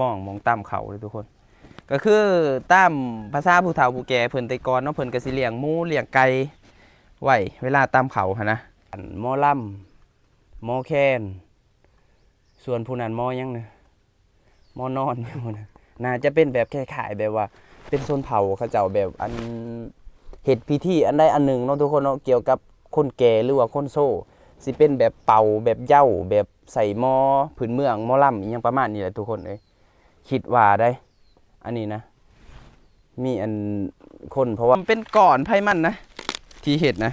ໝ່ອງ ໝ່ອງຕຳເຂົ້າເດ້ທຸກຄົນ. ກໍຄືຕາມພາສາຜູ້ເຖົ້າຜູ້ແກ່ເພິ່ນແຕ່ກ່ອນເນາະ ເພິ່ນກໍຊິລ້ຽງໝູລ້ຽງໄກ່ໄວ້ເວລາຕຳເຂົ້າຫັ້ນນະ. ອັນໝໍລຳ ໝໍແຄນ ສ່ວນຜູ້ນັ້ນໝໍຫຍັງນະ ໝໍນອນຢູ່ນະ. ໜ້າຈະເປັນແບບຄ້າຍໆແບບວ່າເປັນຊົນເຜົ່າເຂົາເຈົ້າແບບອັນເຮັດພິທີອັນໃດອັນໜຶ່ງເນາະທຸກຄົນເນາະ ກ່ຽວກັບຄົນແກ່ ຫຼືວ່າຄົນໂຊ ຊິເປັນແບບເປົ່າ ແບບເຍົາ ແບບໃສ່ໝໍພື້ນເມືອງ ໝໍລຳ ອີ່ຫຍັງປະມານນີ້ແຫຼະທຸກຄົນເອີຍ ຄິດວ່າໄດ໋. ອັນນີ້ນະ ມີອັນຄົນ ເພາະວ່າມັນເປັນກ້ອນໄຜມັນນະ ທີ່ເຮັດນະ.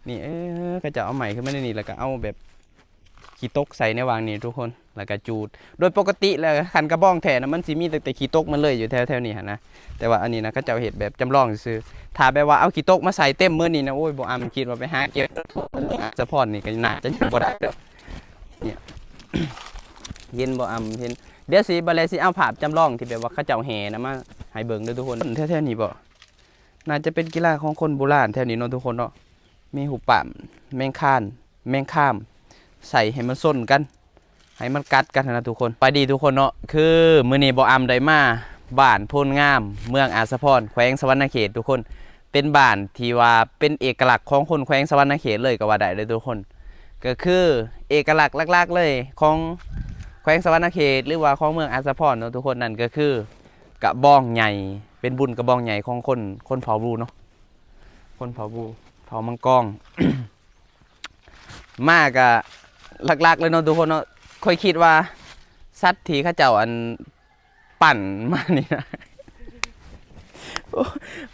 ນີ້ ເອີ ເຂົາເຈົ້າເອົາໄມ້ຂຶ້ນມາໃນນີ້ ແລ້ວກໍເອົາແບບຂີ້ຕົກໃສ່ໃນຫວ່າງນີ້ທຸກຄົນ ແລ້ວກໍຈູດ. ໂດຍປົກກະຕິແລ້ວ ຄັນກະບອງແທ້ນະ ມັນຊິມີຕັ້ງແຕ່ຂີ້ຕົກມັນເລີຍ ຢູ່ແຖວໆນີ້ຫັ້ນນະ. ແຕ່ວ່າອັນນີ້ນະ ເຂົາເຈົ້າເຮັດແບບຈຳລອງຊື່ໆ. ຖ້າແບບວ່າເອົາຂີ້ຕົກມາໃສ່ເຕັມໝົດນີ້ນະ ໂອ້ຍ ບໍ່ອຳຄິດວ່າໄປຫາເກັບ ສະພອນນີ້ກໍໜ້າຈະຍັງບໍ່ໄດ້ດອກ. ເຫັນບໍ່ອຳ ເຫັນ ດຽວຊິ ບາດແລຊິເອົາພາບຈຳລອງທີ່ແບບວ່າເຂົາເຈົ້າແຫ່ນະມາໃຫ້ເບິ່ງເດີທຸກຄົນ. ແຖວໆນີ້ບໍ່ ໜ້າຈະເປັນກິລາຂອງຄົນໂບລານແຖວນີ້ເນາະທຸກຄົນເນາະ. ມີຮູບປັ້ນແມງຄານ ແມງຄາມ ໃສ່ໃຫ້ມັນຊົນກັນ ໃຫ້ມັນກັດກັນຫັ້ນນະທຸກຄົນ. ສະບາຍດີທຸກຄົນເນາະ ຄືມື້ນີ້ບໍ່ອຳໄດ້ມາບ້ານໂພນງາມ ເມືອງອາດສະພອນ ແຂວງສະຫວັນນະເຂດທຸກຄົນ. ເປັນບ້ານທີ່ວ່າເປັນເອກະລັກຂອງຄົນແຂວງສະຫວັນນະເຂດເລີຍກໍວ່າໄດ້ເດີທຸກຄົນ. ກໍຄືເອກະລັກຫຼັກໆເລີຍຂອງແຂວງສະຫວັນນະເຂດ ຫຼືວ່າຂອງເມືອງອາດສະພອນເນາະທຸກຄົນ ນັ້ນກໍຄືກະບອງໃຫຍ່ ເປັນບຸນກະບອງໃຫຍ່ຂອງຄົນ ຄົນເຜົ່າບູເນາະ ຄົນເຜົ່າບູ ເຜົ່າມັງກອງ. ມາກະຫຼັກໆເລີຍເນາະທຸກຄົນເນາະ. ຂ້ອຍຄິດວ່າສັດທີ່ເຂົາເຈົ້າອັນ ປັ່ນມານີ້ນະ ໂອ້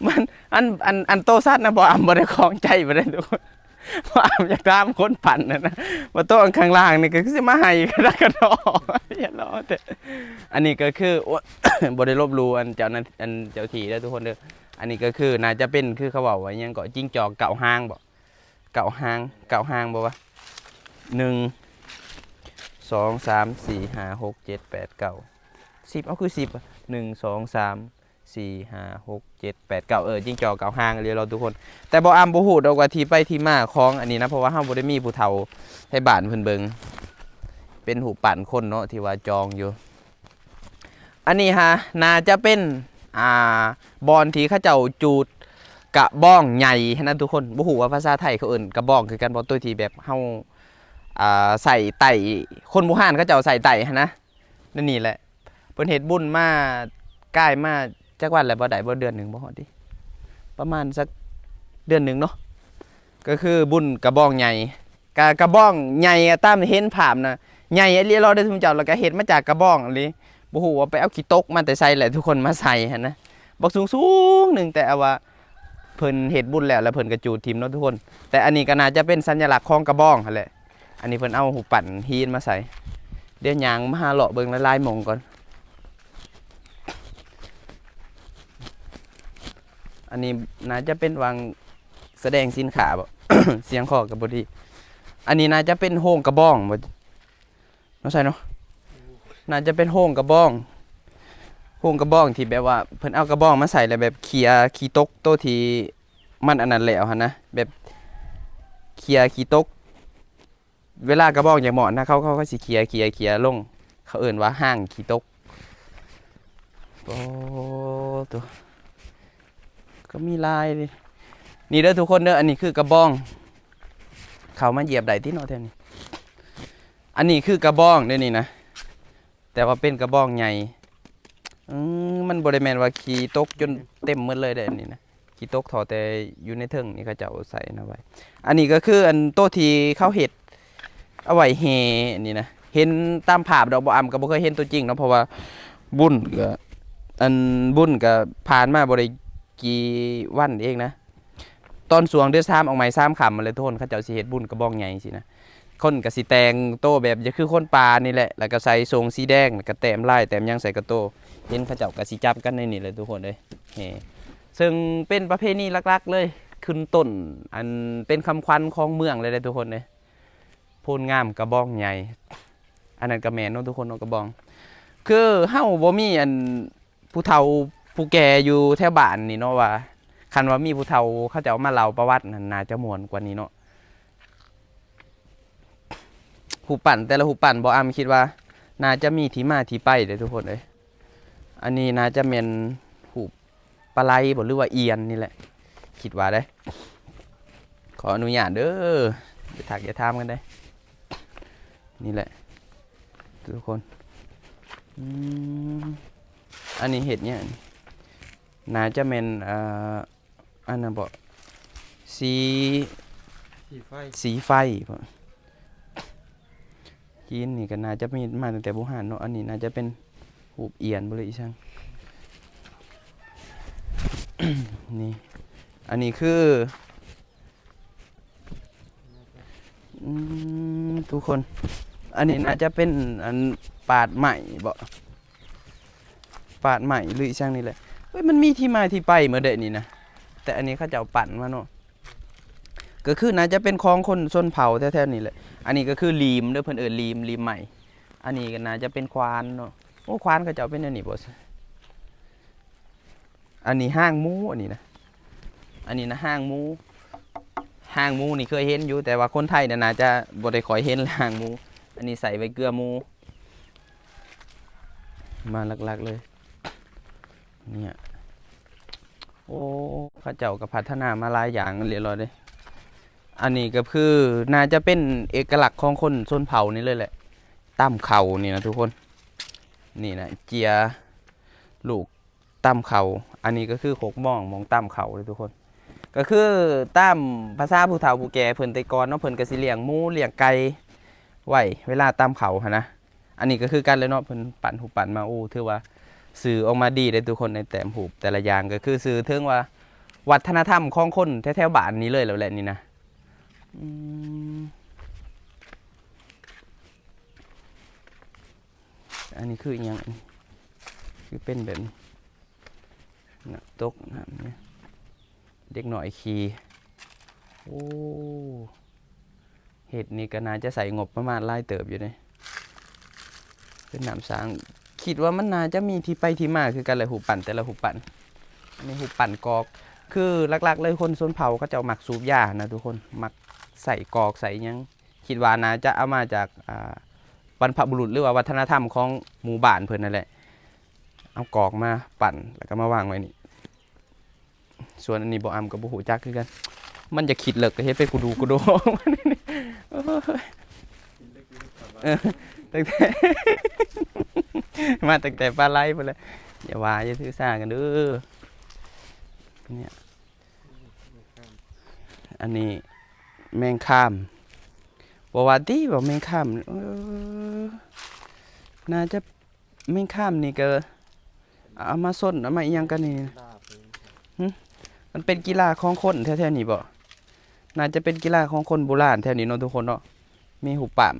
ມັນ ອັນ ອັນ ອັນໂຕສັດນະ ບໍ່ອຳບໍ່ໄດ້ຂອງໃຈບໍ່ໄດ້ທຸກຄົນ. ບໍ່ອຳຢາກຖາມຄົນປັ່ນຫັ້ນນະ ວ່າໂຕອັນຂ້າງລ່າງນີ້ກໍຄືຊິມາໃຫ້ກະດາກະດໍ ຢ່າລໍແທ້. ອັນນີ້ກໍຄື ໂອ້ ບໍ່ໄດ້ລົບຫຼູ່ອັນເຈົ້າໜ້າ ອັນເຈົ້າທີ່ເດີທຸກຄົນເດີ. ອັນນີ້ກໍຄືໜ້າຈະເປັນ ຄືເຂົາເວົ້າວ່າຫຍັງເກາະ ຈິງຈອກເກົ້າຫາງບໍ ເກົ້າຫາງ ເກົ້າຫາງບໍ່ວະ ໜຶ່ງ ສອງ ສາມ ສີ່ ຫ້າ ຫົກ ເຈັດ ແປດ ເກົ້າ ສິບ ເອົາຄືສິບ ໜຶ່ງ ສອງ ສາມ ສີ່ ຫ້າ ຫົກ ເຈັດ ແປດ ເກົ້າ ເອີ ຈິງຈອກເກົ້າຫາງອີ່ຫຼີເນາະທຸກຄົນ. ແຕ່ບໍ່ອຳບໍ່ຮູ້ດອກວ່າທີ່ໄປທີ່ມາຂອງອັນນີ້ນະ ເພາະວ່າເຮົາບໍ່ໄດ້ມີຜູ້ເຖົ້າໄທບ້ານເພິ່ນເບິ່ງ ເປັນຮູບປັ້ນຄົນເນາະ ທີ່ວ່າຈອງຢູ່. ອັນນີ້ຫາ ໜ້າຈະເປັນ ອ່າ ບ່ອນທີ່ເຂົາເຈົ້າຈູດກະບອງໃຫຍ່ຫັ້ນນະທຸກຄົນ. ບໍ່ຮູ້ວ່າພາສາໄທເຂົາເອີ້ນກະບອງຄືກັນບໍ່ ໂຕທີ່ແບບເຮົາ ອ່າ ໃສ່ໄຕ້ ຄົນບູຮານເຂົາເຈົ້າໃສ່ໄຕ້ຫັ້ນນະ. ນັ້ນນີ້ແຫຼະ ເພິ່ນເຮັດບຸນມາ ກາຍມາຈັກວັນແລ້ວບໍ່ ໄດ້ບໍ່ ເດືອນໜຶ່ງບໍ່ຮອດຕິ ປະມານສັກເດືອນໜຶ່ງເນາະ. ກໍຄືບຸນກະບອງໃຫຍ່ ກະ ກະບອງໃຫຍ່ ຕາມເຫັນພາບນະ ໃຫຍ່ອີ່ຫຼີເນາະເດີທຸກເຈົ້າ ແລ້ວກະເຮັດມາຈາກກະບອງອີ່ຫຼີ ບໍ່ຮູ້ວ່າໄປເອົາຂີ້ຕົກມາແຕ່ໃສແຫຼະ ທຸກຄົນມາໃສ່ຫັ້ນນະ ບັກສູງໆໜຶ່ງ ແຕ່ວ່າເພິ່ນເຮັດບຸນແລ້ວ ແລ້ວເພິ່ນກະຈູດຖິ້ມເນາະທຸກຄົນ. ແຕ່ອັນນີ້ກະໜ້າຈະເປັນສັນຍະລັກຂອງກະບອງຫັ້ນແຫຼະ. ອັນນີ້ເພິ່ນເອົາຮູບປັ້ນຫີນມາໃສ່ ດຽວຍ່າງມາຫາເລາະເບິ່ງຫຼາຍໆໝ່ອງກ່ອນ. ອັນນີ້ໜ້າຈະເປັນວາງສະແດງສິນຄ້າບໍ ສຽງຄໍກໍບໍ່ດີ. ອັນນີ້ໜ້າຈະເປັນໂຮງກະບອງບໍ ນ້ອງໄຊເນາະ ໜ້າຈະເປັນໂຮງກະບອງ ໂຮງກະບອງທີ່ແບບວ່າເພິ່ນເອົາກະບອງມາໃສ່ ແລ້ວແບບເຄຍຂີ້ຕົກໂຕທີ່ມັນອັນນັ້ນແລ້ວຫັ້ນນະ ແບບເຄຍຂີ້ຕົກ ເວລາກະບອງຢາກມອດນະ ເຂົາ ເຂົາ ເຂົາຊິເຄຍ ເຄຍ ເຄຍລົງ ເຂົາເອີ້ນວ່າຫ້າງຂີ້ຕົກ. ໂອ້ ໂຕ ກໍມີຫຼາຍເດ ນີ້ເດີທຸກຄົນເດີ ອັນນີ້ຄືກະບອງ ເຂົ້າມາຢຽບໄດ້ຕິເນາະແຖວນີ້. ອັນນີ້ຄືກະບອງເດ້ນີ້ນະ ແຕ່ວ່າເປັນກະບອງໃຫຍ່ ອືມ ມັນບໍ່ໄດ້ແມ່ນວ່າຂີ້ຕົກຈົນເຕັມໝົດເລີຍເດ້ອັນນີ້ນະ ຂີ້ຕົກທໍ່ແຕ່ຢູ່ໃນເທິງນີ້ເຂົາເຈົ້າໃສ່ນະໄວ້. ອັນນີ້ກໍຄືອັນໂຕທີ່ເຂົາເຮັດເອົາໄວ້ແຫ່ອັນນີ້ນະ ເຫັນຕາມພາບດອກ ບໍ່ອຳກໍບໍ່ເຄີຍເຫັນຕົວຈິງເນາະ ເພາະວ່າບຸນກໍ ອັນບຸນກໍຜ່ານມາບໍ່ໄດ້ ກີ່ວັນເອງນະ ຕອນຊ່ວງເດືອນສາມອອກໃໝ່ສາມຄ່ຳຫັ້ນແຫຼະທຸກຄົນ ເຂົາເຈົ້າຊິເຮັດບຸນກະບອງໃຫຍ່ຊີ້ນະ. ຄົນກໍຊິແຕ່ງໂຕແບບຈະຄືຄົນປ່ານີ້ແຫຼະ ແລ້ວກໍໃສ່ໂສ້ງສີແດງ ແລ້ວກໍແຕ້ມລາຍແຕ້ມຫຍັງໃສ່ກະໂຕ ເຫັນເຂົາເຈົ້າກໍຊິຈັບກັນໃນນີ້ແຫຼະທຸກຄົນເອີຍ ແຫ່ ເຊິ່ງເປັນປະເພນີຫຼັກໆເລີຍ ຂຶ້ນຕົ້ນ ອັນເປັນຄຳຂວັນຂອງເມືອງເລີຍເດ້ທຸກຄົນເອີຍ ໂພນງາມກະບອງໃຫຍ່. ອັນນັ້ນກໍແມ່ນເນາະທຸກຄົນເນາະ ກະບອງ ຄືເຮົາບໍ່ມີອັນ ຜູ້ເຖົ້າຜູ້ແກ່ຢູ່ແຖວບ້ານນີ້ເນາະ ວ່າຄັນວ່າມີຜູ້ເຖົ້າເຂົາເຈົ້າມາເລົ່າປະຫວັດນັ້ນ ໜ້າຈະມ່ວນກວ່ານີ້ເນາະ. ຮູບປັ້ນແຕ່ລະຮູບປັ້ນ ບໍ່ອຳຄິດວ່າ ໜ້າຈະມີທີ່ມາທີ່ໄປເດ້ທຸກຄົນເອີຍ. ອັນນີ້ໜ້າຈະແມ່ນຮູບປາໄຫຼບໍ ຫຼືວ່າອຽນນີ້ແຫຼະ ຄິດວ່າເດ້. ຂໍອະນຸຍາດເດີ ຢ່າທັກຢ່າຖາມກັນເດ້. ນີ້ແຫຼະທຸກຄົນ. ອືມ ອັນນີ້ເຮັດຫຍັງ? ໜ້າຈະແມ່ນ ເອີ ອັນນັ້ນບໍ ສີ ສີໄຟ ສີໄຟບໍ? ຫີນນີ້ກໍໜ້າຈະມີມາຕັ້ງແຕ່ບູຮານເນາະ. ອັນນີ້ໜ້າຈະເປັນຮູບອຽນບໍ ຫຼືອີ່ຫຍັງ? ນີ້ ອັນນີ້ຄື ອືມ ທຸກຄົນ ອັນນີ້ໜ້າຈະເປັນອັນປາດໄມ້ບໍ? ປາດໄມ້ ຫຼືອີ່ຫຍັງນີ້ແຫຼະ. ເອີຍ ມັນມີທີ່ມາທີ່ໄປໝົດເດ້ນີ້ນະ ແຕ່ອັນນີ້ເຂົາເຈົ້າປັ້ນມາເນາະ. ກໍຄືໜ້າຈະເປັນຂອງຄົນຊົນເຜົ່າແຖວໆນີ້ແຫຼະ. ອັນນີ້ກໍຄືຫຼີມເດີ ເພິ່ນເອີ້ນຫຼີມ ຫຼີມໄມ້. ອັນນີ້ກໍໜ້າຈະເປັນຂວານເນາະ. ໂອ້ ຂວານເຂົາເຈົ້າເປັນແນວນີ້ບໍ? ອັນນີ້ຫາງໝູ ອັນນີ້ນະ ອັນນີ້ນະຫາງໝູ. ຫາງໝູນີ້ເຄີຍເຫັນຢູ່ ແຕ່ວ່າຄົນໄທນະໜ້າຈະບໍ່ໄດ້ຄ່ອຍເຫັນຫາງໝູ. ອັນນີ້ໃສ່ໄວ້ເກືອໝູ ມາຫຼັກໆເລີຍ. ເນຍ ໂອ້ ເຂົາເຈົ້າກໍພັດທະນາມາຫຼາຍຢ່າງລຽບຮ້ອຍເດ້. ອັນນີ້ກໍຄືໜ້າຈະເປັນເອກະລັກຂອງຄົນຊົນເຜົ່ານີ້ເລີຍແຫຼະ ຕຳເຂົ້ານີ້ນະທຸກຄົນ. ນີ້ນະ ເຈຍລູກຕຳເຂົ້າ. ອັນນີ້ກໍຄືຄົກໝອງ ໝອງຕຳເຂົ້າເດ້ທຸກຄົນ. ກໍຄືຕາມພາສາຜູ້ເຖົ້າຜູ້ແກ່ເພິ່ນແຕ່ກ່ອນເນາະ ເພິ່ນກໍຊິລ້ຽງໝູລ້ຽງໄກ່ໄວ້ເວລາຕຳເຂົ້າຫັ້ນນະ. ອັນນີ້ກໍຄືກັນເລີຍເນາະ ເພິ່ນປັ້ນຮູບປັ້ນມາ. ໂອ້ ຖືວ່າສື່ອອກມາດີເດ້ທຸກຄົນ ໃນແຕ້ມຮູບແຕ່ລະຢ່າງ ກໍຄືສື່ເຖິງວ່າວັດທະນະທຳຂອງຄົນແຖວໆບ້ານນີ້ເລີຍແລ້ວແຫຼະນີ້ນະ. ອືມ ອັນນີ້ຄືອີ່ຫຍັງ? ຄືເປັນແບບນີ້ ນ້ຳຕົກນ້ຳນີ້ ເດັກນ້ອຍຂີ່. ໂອ້ ເຮັດນີ້ກໍໜ້າຈະໃຊ້ງົບປະມານຫຼາຍເຕີບຢູ່ເດ້ ເປັນນ້ຳສ້າງ. ຄິດວ່າມັນໜ້າຈະມີທີ່ໄປທີ່ມາຄືກັນແຫຼະ ຮູບປັ້ນແຕ່ລະຮູບປັ້ນ. ອັນນີ້ຮູບປັ້ນກອກ ຄືຫຼັກໆເລີຍຄົນຊົນເຜົ່າເຂົາເຈົ້າມັກສູບຢານະທຸກຄົນ ມັກໃສ່ກອກໃສ່ຫຍັງ. ຄິດວ່າໜ້າຈະເອົາມາຈາກ ອ່າ ບັນພະບຸລຸດ ຫຼືວ່າວັດທະນະທຳຂອງໝູ່ບ້ານເພິ່ນນັ້ນແຫຼະ ເອົາກອກມາປັ້ນ ແລ້ວກໍມາວາງໄວ້ນີ້. ສ່ວນອັນນີ້ບໍ່ອຳກໍບໍ່ຮູ້ຈັກຄືກັນ ມັນຈະຄິດເລິກກໍເຮັດໄປກູດູກູໂດ. ໂອ້ຍ ເອີ ຕັ້ງແຕ່ ມາຕັ້ງແຕ່ປາໄຫຼພຸ້ນແຫຼະ. ຢ່າວ່າ ຢ່າຖືສາກັນເດີ. ເນຍ ອັນນີ້ແມງຄາມ ບໍ່ວ່າຕິ ວ່າແມງຄາມ ເອີ ໜ້າຈະ ແມງຄາມນີ້ກໍເອົາມາຊົນ ເອົາມາອີ່ຫຍັງກັນນີ້ ຫຶ? ມັນເປັນກິລາຂອງຄົນແຖວໆນີ້ບໍ? ໜ້າຈະເປັນກິລາຂອງຄົນໂບລານແຖວນີ້ເນາະທຸກຄົນເນາະ. ມີຮູບປາມ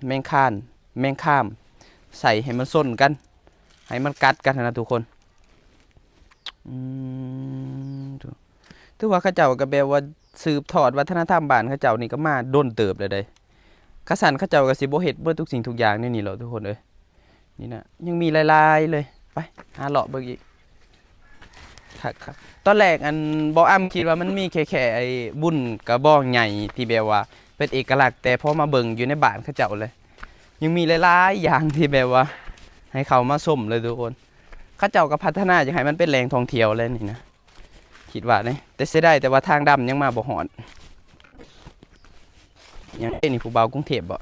ແມງຄານ ແມງຄາມ ໃສ່ໃຫ້ມັນຊົນກັນ ໃຫ້ມັນກັດກັນຫັ້ນນະທຸກຄົນ. ອືມ ຖືວ່າເຂົາເຈົ້າກໍແບບວ່າສືບທອດວັດທະນະທຳບ້ານເຂົາເຈົ້ານີ້ກໍມາດົນເຕີບແລ້ວເດ້. ຄັນຊັ້ນເຂົາເຈົ້າກໍຊິບໍ່ເຮັດເບິດທຸກສິ່ງທຸກຢ່າງແນວນີ້ແລ້ວທຸກຄົນເອີຍ. ນີ້ນະ ຍັງມີຫຼາຍໆເລີຍ. ໄປ ຫາເລາະເບິ່ງອີກ. ຄັກໆ. ຕອນແລກ ອັນ ບໍ່ອຳຄິດວ່າມັນມີແຄ່ ແຄ່ໄອ້ບຸນກະບອງໃຫຍ່ ທີ່ແບບວ່າເປັນເອກະລັກ, ແຕ່ພໍມາເບິ່ງຢູ່ໃນບ້ານເຂົາເຈົ້າເລີຍ ຍັງມີຫຼາຍໆຢ່າງທີ່ແບບວ່າໃຫ້ເຂົ້າມາຊົມເລີຍທຸກຄົນ. ເຂົາເຈົ້າກໍພັດທະນາຢາກໃຫ້ມັນເປັນແຫຼ່ງທ່ອງທ່ຽວແຫຼະນີ້ນະ ຄິດວ່າເດ້. ແຕ່ເສຍດາຍແຕ່ວ່າທາງດຳຍັງມາບໍ່ຮອດ. ຫຍັງເດ້ນີ້ ຜູ້ບ່າວກຸງເທບບໍ?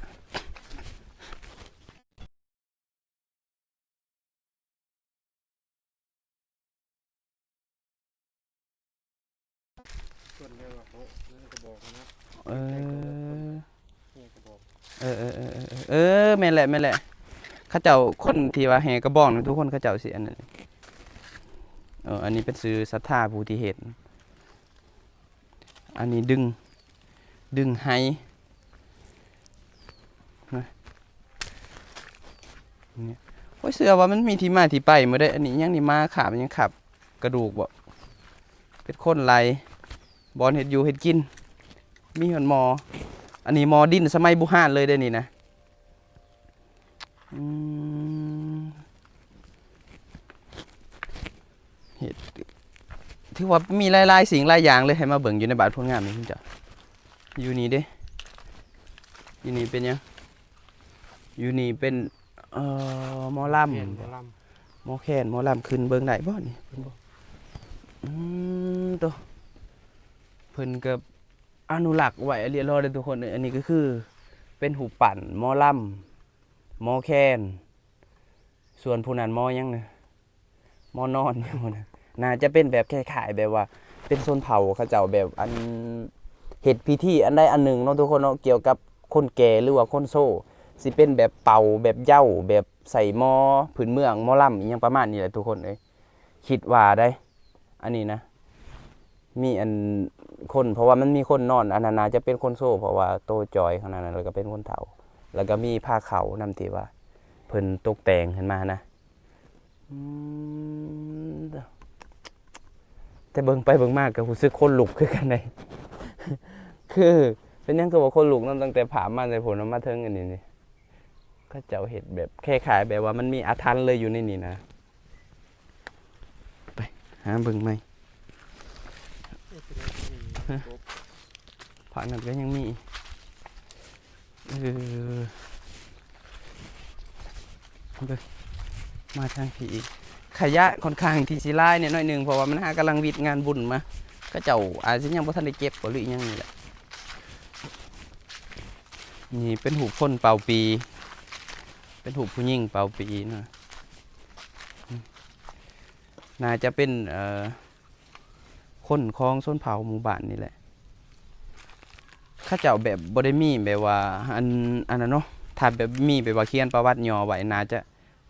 ເອີ ເອີ ເອີ ເອີ ເອີ ເອີ ແມ່ນແຫຼະ ແມ່ນແຫຼະ. ເຂົາເຈົ້າ ຄົນທີ່ວ່າແຫ່ກະບອງນະ ທຸກຄົນເຂົາເຈົ້າຊິອັນນັ້ນ. ເອີ ອັນນີ້ເປັນຊື່ສັດທາຜູ້ທີ່ເຮັດ. ອັນນີ້ດຶງ ດຶງໄຫນະ ໂອ້ຍ ເຊື່ອວ່າມັນມີທີ່ມາທີ່ໄປໝົດເດ້. ອັນນີ້ຫຍັງນີ້ ໝາຄາບຫຍັງ ຄາບກະດູກບໍ? ເປັນຄົນໄຫຼ ບ່ອນເຮັດຢູ່ເຮັດກິນ ມີຮອດໝໍ້. ອັນນີ້ໝໍ້ດິນສະໄໝບູຮານເລີຍເດ້ນີ້ນະ. ອືມ ເຮັດ ຖືວ່າມີຫຼາຍໆສິ່ງຫຼາຍຢ່າງເລີຍໃຫ້ມາເບິ່ງຢູ່ໃນບ້ານໂພນງາມນີ້ເຈົ້າ. ຢູ່ນີ້ເດ້ ຢູ່ນີ້ເປັນຫຍັງ? ຢູ່ນີ້ເປັນ ເອີ ໝໍລຳ ແມ່ນ ໝໍລຳ ໝໍແຄນ ໝໍລຳ ຂຶ້ນເບິ່ງໄດ້ບໍ່ນີ້? ເພິ່ນບໍ່ ອືມ ໂຕ ເພິ່ນກໍອະນຸລັກໄວ້ອີ່ຫຼີເລີຍທຸກຄົນເອີຍ. ອັນນີ້ກໍຄືເປັນຮູບປັ້ນໝໍລຳ ໝໍແຄນ ສ່ວນຜູ້ນັ້ນໝໍຫຍັງນະ? ໝໍນອນ ໜ້າຈະເປັນແບບຄ້າຍໆແບບວ່າເປັນຊົນເຜົ່າເຂົາເຈົ້າແບບອັນເຮັດພິທີອັນໃດອັນໜຶ່ງເນາະທຸກຄົນເນາະ ກ່ຽວກັບຄົນແກ່ ຫຼືວ່າຄົນໂຊ ຊິເປັນແບບເປົ່າ ແບບເຍົາ ແບບໃສ່ໝໍພື້ນເມືອງ ໝໍລຳ ອີ່ຫຍັງປະມານນີ້ແຫຼະທຸກຄົນເອີຍ ຄິດວ່າໄດ໋ ອັນນີ້ນະ ມີອັນຄົນ ເພາະວ່າມັນມີຄົນນອນ ອັນນັ້ນໜ້າຈະເປັນຄົນໂຊ ເພາະວ່າໂຕຈ່ອຍຂະໜາດນັ້ນ ແລ້ວກໍເປັນຄົນເຖົ້າ ແລ້ວກໍມີພາເຂົ້ານຳທີ່ວ່າເພິ່ນຕົກແຕ່ງຂຶ້ນມານະ. ອືມ ແຕ່ເບິ່ງໄປເບິ່ງມາກໍຮູ້ສຶກຂົນລຸກຄືກັນເດ້ ຄືເປັນຫຍັງຄືວ່າຂົນລຸກນຳ ຕັ້ງແຕ່ພາບມາແຕ່ພຸ້ນມາເຖິງອັນນີ້ນີ້ ເຂົາເຈົ້າເຮັດແບບຄ້າຍໆແບບວ່າມັນມີອາຖັນເລີຍຢູ່ໃນນີ້ນະ. ໄປຫາເບິ່ງໃໝ່ ພາກນັ້ນກໍຍັງມີ ເອີ ເບິ່ງ ມາທາງພີ້ອີກ ຂະຫຍະຂ້ອນຂ້າງທີ່ຊິຫຼາຍແດ່ໜ້ອຍໜຶ່ງ ເພາະວ່າມັນຫາກຳລັງວິດງານບຸນມາ ເຂົາເຈົ້າອາດຊິຍັງບໍ່ທັນໄດ້ເກັບບໍ່ ຫຼືອີ່ຫຍັງນີ້ແຫຼະ. ນີ້ເປັນຮູບຄົນເປົ່າປີ ເປັນຮູບຜູ້ຍິງເປົ່າປີເນາະ ໜ້າຈະເປັນ ເອີ ຄົນຂອງຊົນເຜົ່າໝູ່ບ້ານນີ້ແຫຼະ ເຂົາເຈົ້າແບບບໍ່ໄດ້ມີແບບວ່າ ອັນ ອັນນັ້ນເນາະ ຖ້າແບບມີແບບວ່າຂຽນປະຫວັດຫຍໍ້ໄວ້ ໜ້າຈະ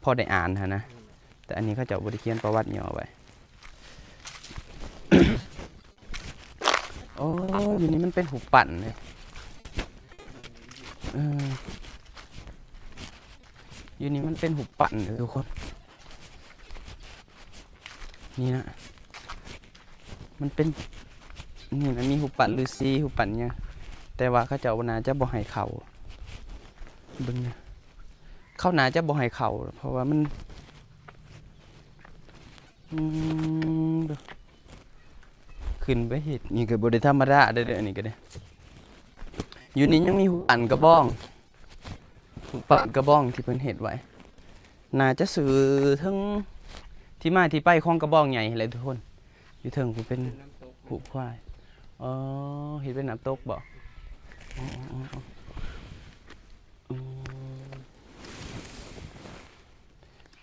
ພໍໄດ້ອ່ານຫັ້ນນະ ແຕ່ອັນນີ້ເຂົາເຈົ້າບໍ່ໄດ້ຂຽນປະຫວັດຫຍໍ້ໄວ້. ໂອ້ ຢູ່ນີ້ມັນເປັນຮູບປັ້ນເດ້ ເອີ ຢູ່ນີ້ມັນເປັນຮູບປັ້ນເດ້ທຸກຄົນ ນີ້ນະ ມັນເປັນ ນີ້ນະ ມີຮູບປັ້ນລືຊີ ຮູບປັ້ນຫຍັງ ແຕ່ວ່າເຂົາເຈົ້າໜ້າຈະບໍ່ໃຫ້ເຂົ້າ ເບິ່ງນະ ເຂົາໜ້າຈະບໍ່ໃຫ້ເຂົ້າ ເພາະວ່າມັນ ອືມ ຂຶ້ນໄປເຮັດນີ້ກໍບໍ່ໄດ້ທຳມະດາເດ້ ອັນນີ້ກໍໄດ້ ຢູ່ນີ້ຍັງມີຮູບປັ້ນກະບອງ ຮູບປັ້ນກະບອງທີ່ເພິ່ນເຮັດໄວ້ ໜ້າຈະຊື່ເຖິງທີ່ມາທີ່ໄປຂອງກະບອງໃຫຍ່ຫັ້ນແຫຼະທຸກຄົນ ຢູ່ເທິງພຸ້ນເປັນຮູບຄວາຍ ອໍ ເຮັດເປັນນ້ຳຕົກບໍ? ອໍ ອໍ ອໍ ອືມ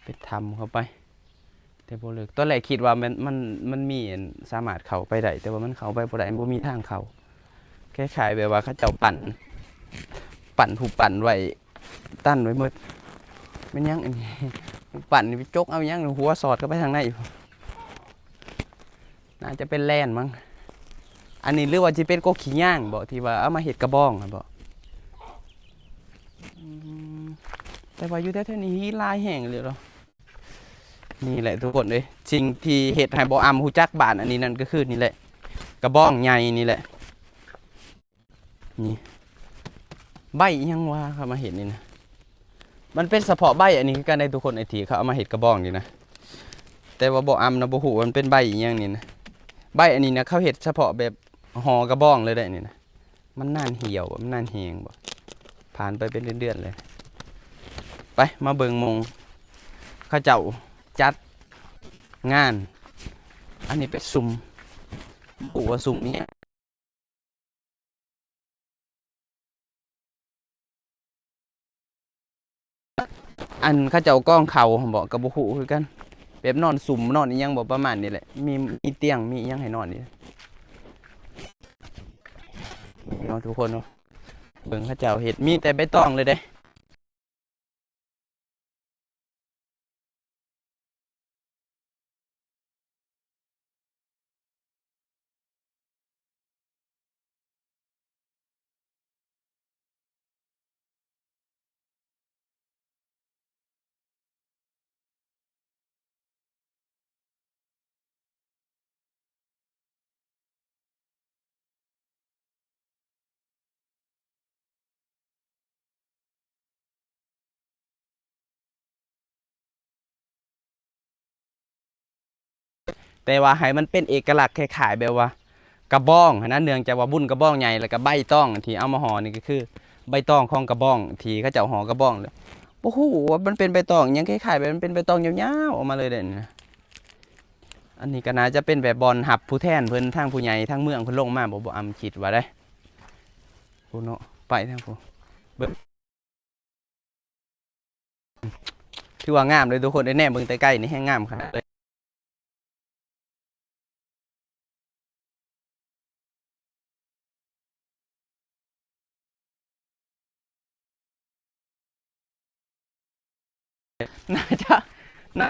ເປັນຖ້ຳເຂົ້າໄປ ແຕ່ບໍ່ເລິກ ຕອນແລກຄິດວ່າມັນ ມັນ ມັນມີອັນສາມາດເຂົ້າໄປໄດ້ ແຕ່ວ່າມັນເຂົ້າໄປບໍ່ໄດ້ ມັນບໍ່ມີທາງເຂົ້າ ຄ້າຍໆແບບວ່າເຂົາເຈົ້າປັ້ນ ປັ້ນ ຜູ້ປັ້ນໄວ້ ຕັນໄວ້ໝົດ ແມ່ນຫຍັງອັນນີ້ ປັ້ນນີ້ໄປຈົກເອົາຫຍັງ ຫົວສອດເຂົ້າໄປທາງໃນ ໜ້າຈະເປັນແລນມັງ ອັນນີ້ ຫຼືວ່າຊິເປັນກົກຂີ້ຍາງບໍ ທີ່ວ່າເອົາມາເຮັດກະບອງຫັ້ນບໍ? ອືມ ແຕ່ວ່າຢູ່ແຖວໆນີ້ຫີນຫຼາຍແຮງເລີຍເນາະ. ນີ້ແຫຼະທຸກຄົນເອີຍ ສິ່ງທີ່ເຮັດໃຫ້ບໍ່ອຳຮູ້ຈັກບ້ານອັນນີ້ນັ້ນກໍຄືນີ້ແຫຼະ ກະບອງໃຫຍ່ນີ້ແຫຼະ ນີ້ ໃບອີ່ຫຍັງວະ ເຂົາມາເຮັດນີ້ນະ ມັນເປັນສະເພາະໃບອັນນີ້ຄືກັນເດ້ທຸກຄົນ ໄອ້ທີ່ເຂົາເອົາມາເຮັດກະບອງນີ້ນະ ແຕ່ວ່າບໍ່ອຳນະ ບໍ່ຮູ້ວ່າມັນເປັນໃບອີ່ຫຍັງນີ້ນະ ໃບອັນນີ້ນະ ເຂົາເຮັດສະເພາະແບບຫໍກະບອງເລີຍເດ້ນີ້ນະ. ມັນນານຫ່ຽວ ມັນນານແຫ້ງບໍ? ຜ່ານໄປເປັນເດືອນໆເລີຍ. ໄປ ມາເບິ່ງໝ່ອງເຂົາເຈົ້າຈັດງານ. ອັນນີ້ເປັນຊຸມ ບໍ່ຮູ້ວ່າຊຸມອີ່ຫຍັງ. ອັນເຂົາເຈົ້າກອງເຂົ້າຫັ້ນບໍ ກໍບໍ່ຮູ້ຄືກັນ ແບບນອນຊຸມນອນອີ່ຫຍັງບໍ ປະມານນີ້ແຫຼະ ມີ ມີຕຽງມີອີ່ຫຍັງໃຫ້ນອນຢູ່ເນາະ ທຸກຄົນເນາະ. ເບິ່ງເຂົາເຈົ້າເຮັດ ມີແຕ່ໃບຕອງເລີຍເດ້. ແຕ່ວ່າໃຫ້ມັນເປັນເອກະລັກຄ້າຍໆແບບວ່າກະບອງຫັ້ນນະ ເນື່ອງຈາກວ່າບຸນກະບອງໃຫຍ່ ແລ້ວກະໃບຕອງທີ່ເອົາມາຫໍ່ນີ້ ກໍຄືໃບຕອງຂອງກະບອງທີ່ເຂົາເຈົ້າຫໍ່ກະບອງ. ບໍ່ຮູ້ວ່າມັນເປັນໃບຕອງຫຍັງ ຄ້າຍໆແບບມັນເປັນໃບຕອງຍາວໆອອກມາເລີຍເດ້ນີ້ນະ. ອັນນີ້ກໍໜ້າຈະເປັນແບບບ່ອນຮັບຜູ້ແທນເພິ່ນ ທາງຜູ້ໃຫຍ່ທາງເມືອງເພິ່ນລົງມາ ບໍ່ ບໍ່ອຳຄິດວ່າໄດ໋ ພຸ້ນເນາະ ໄປທາງພຸ້ນ ເບິ່ງ ຖືວ່າງາມເລີຍທຸກຄົນເອີຍ ແນມເບິ່ງແຕ່ໄກນີ້ແຮງງາມຂະໜາດເລີຍ. ໜ້າຈະ ໜ້າ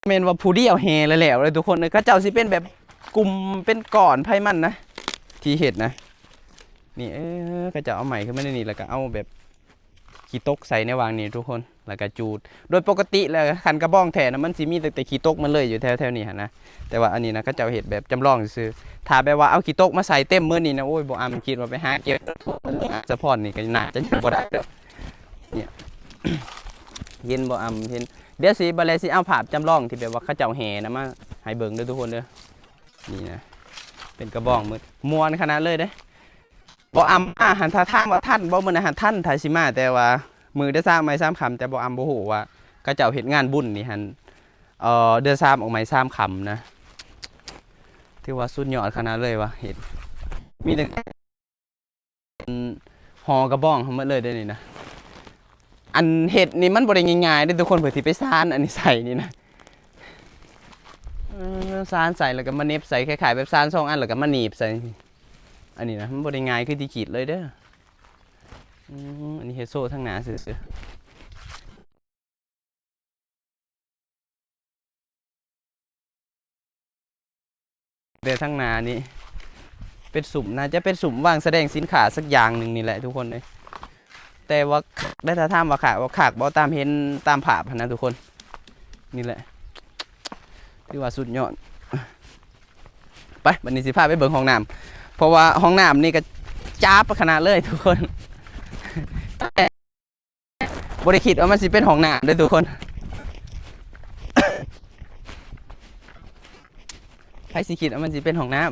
ແມ່ນວ່າຜູ້ດຽວແຫ່ແລ້ວໆເລີຍທຸກຄົນເອີຍ. ເຂົາເຈົ້າຊິເປັນແບບກຸ່ມເປັນກ້ອນໃຜມັນນະ ທີ່ເຮັດນະ. ນີ້ ເອີ ເຂົາເຈົ້າເອົາໄມ້ຂຶ້ນມາໃນນີ້ ແລ້ວກໍເອົາແບບ ຂີ້ຕົກໃສ່ໃນຫວ່າງນີ້ທຸກຄົນ ແລ້ວກະຈູດ. ໂດຍປົກກະຕິແລ້ວຄັນກະບອງແທ້ນະ ມັນຊິມີແຕ່ ແຕ່ຂີ້ຕົກມັນເລີຍຢູ່ແຖວໆນີ້ຫັ້ນນະ. ແຕ່ວ່າອັນນີ້ນະ ເຂົາເຈົ້າເຮັດແບບຈຳລອງຊື່ໆ. ຖ້າແບບວ່າເອົາຂີ້ຕົກມາໃສ່ເຕັມໝົດນີ້ນະ ໂອ້ຍ ບໍ່ອຳຄິດວ່າໄປຫາເກັບສະພອນນີ້ກໍໜ້າຈະຍັງບໍ່ໄດ້ເດີ. ເຫັນບໍ່ອຳ ເຫັນ ດຽວຊິ ບາດແລະຊິເອົາພາບຈຳລອງທີ່ແບບວ່າເຂົາເຈົ້າແຫ່ນະ ມາໃຫ້ເບິ່ງເດີທຸກຄົນເດີ. ນີ້ນະ ເປັນກະບອງໝົດ ມ່ວນຂະໜາດເລີຍເດ້. ບໍ່ອຳມາຫັ້ນ ຖ້າຖາມວ່າທັນບໍ່ ມື້ນັ້ນຫັ້ນທັນ ຖ້າຊິມາ ແຕ່ວ່າມື້ເດືອນສາມໄມ້ສາມຄຳ ແຕ່ບໍ່ອຳບໍ່ຮູ້ວ່າເຂົາເຈົ້າເຮັດງານບຸນນີ້ຫັ້ນ ເອີ ເດືອນສາມອອກໄມ້ສາມຄຳນະ. ຖືວ່າສຸດຍອດຂະໜາດເລີຍວ່າເຮັດ ມີແຕ່ຫໍກະບອງເຮົາໝົດເລີຍເດ້ນີ້ນະ. ອັນເຮັດນີ້ມັນບໍ່ໄດ້ງ່າຍໆເດ້ທຸກຄົນ ເພື່ອຊິໄປສານອັນນີ້ໃສ່ນີ້ນະ. ເອີ ສານໃສ່ແລ້ວກໍມາເໜັບໃສ່ ຄ້າຍໆແບບສານສອງອັນແລ້ວກໍມາໜີບໃສ່. ອັນນີ້ນະ ມັນບໍ່ໄດ້ງ່າຍຄືທີ່ຄິດເລີຍເດີ. ອືມ ອັນນີ້ເຮັດໂຊທາງໜ້າຊື່ໆ. ແຕ່ທາງໜ້ານີ້ເປັນສຸມ ໜ້າຈະເປັນສຸມວາງສະແດງສິນຄ້າສັກຢ່າງໜຶ່ງນີ້ແຫຼະທຸກຄົນເອີຍ. ແຕ່ວ່າຄັກໄດ໋ ຖ້າຖາມວ່າຄັກບໍ່ ຄັກບໍ່ ຕາມເຫັນຕາມພາບຫັ້ນນະທຸກຄົນ. ນີ້ແຫຼະ ຖືວ່າສຸດຍອດ. ໄປ ບັດນີ້ຊິພາໄປເບິ່ງຫ້ອງນ້ຳ ເພາະວ່າຫ້ອງນ້ຳນີ້ກໍຈາບຂະໜາດເລີຍທຸກຄົນ. ບໍ່ໄດ້ຄິດວ່າມັນຊິເປັນຫ້ອງນ້ຳເດ້ທຸກຄົນ. ໃຜຊິຄິດວ່າມັນຊິເປັນຫ້ອງນ້ຳ?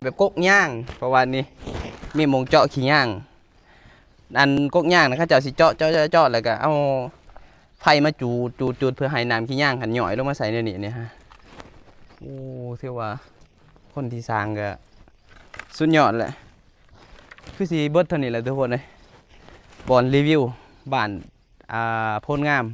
ແບບກົກຍາງ ເພາະວ່ານີ້ມີໝ່ອງເຈາະຂີ້ຍາງ. ອັນກົກຍາງນະ ເຂົາເຈົ້າຊິເຈາະ ເຈາະ ເຈາະ ເຈາະ ແລ້ວກໍເອົາໄຟມາຈູດ ຈູດ ຈູດ ເພື່ອໃຫ້ນ້ຳຂີ້ຍາງຫັ້ນຍ້ອຍລົງມາໃສ່ແນວນີ້ ນີ້ຮະ. ໂອ້ ຖືວ່າຄົນທີ່ສ້າງກໍສຸດຍອດແຫຼະ. ຄືຊິເບິດເທົ່ານີ້ແຫຼະທຸກຄົນເອີຍ ບ່ອນຣີວິວບ້ານ ອ່າ ໂພນງາມ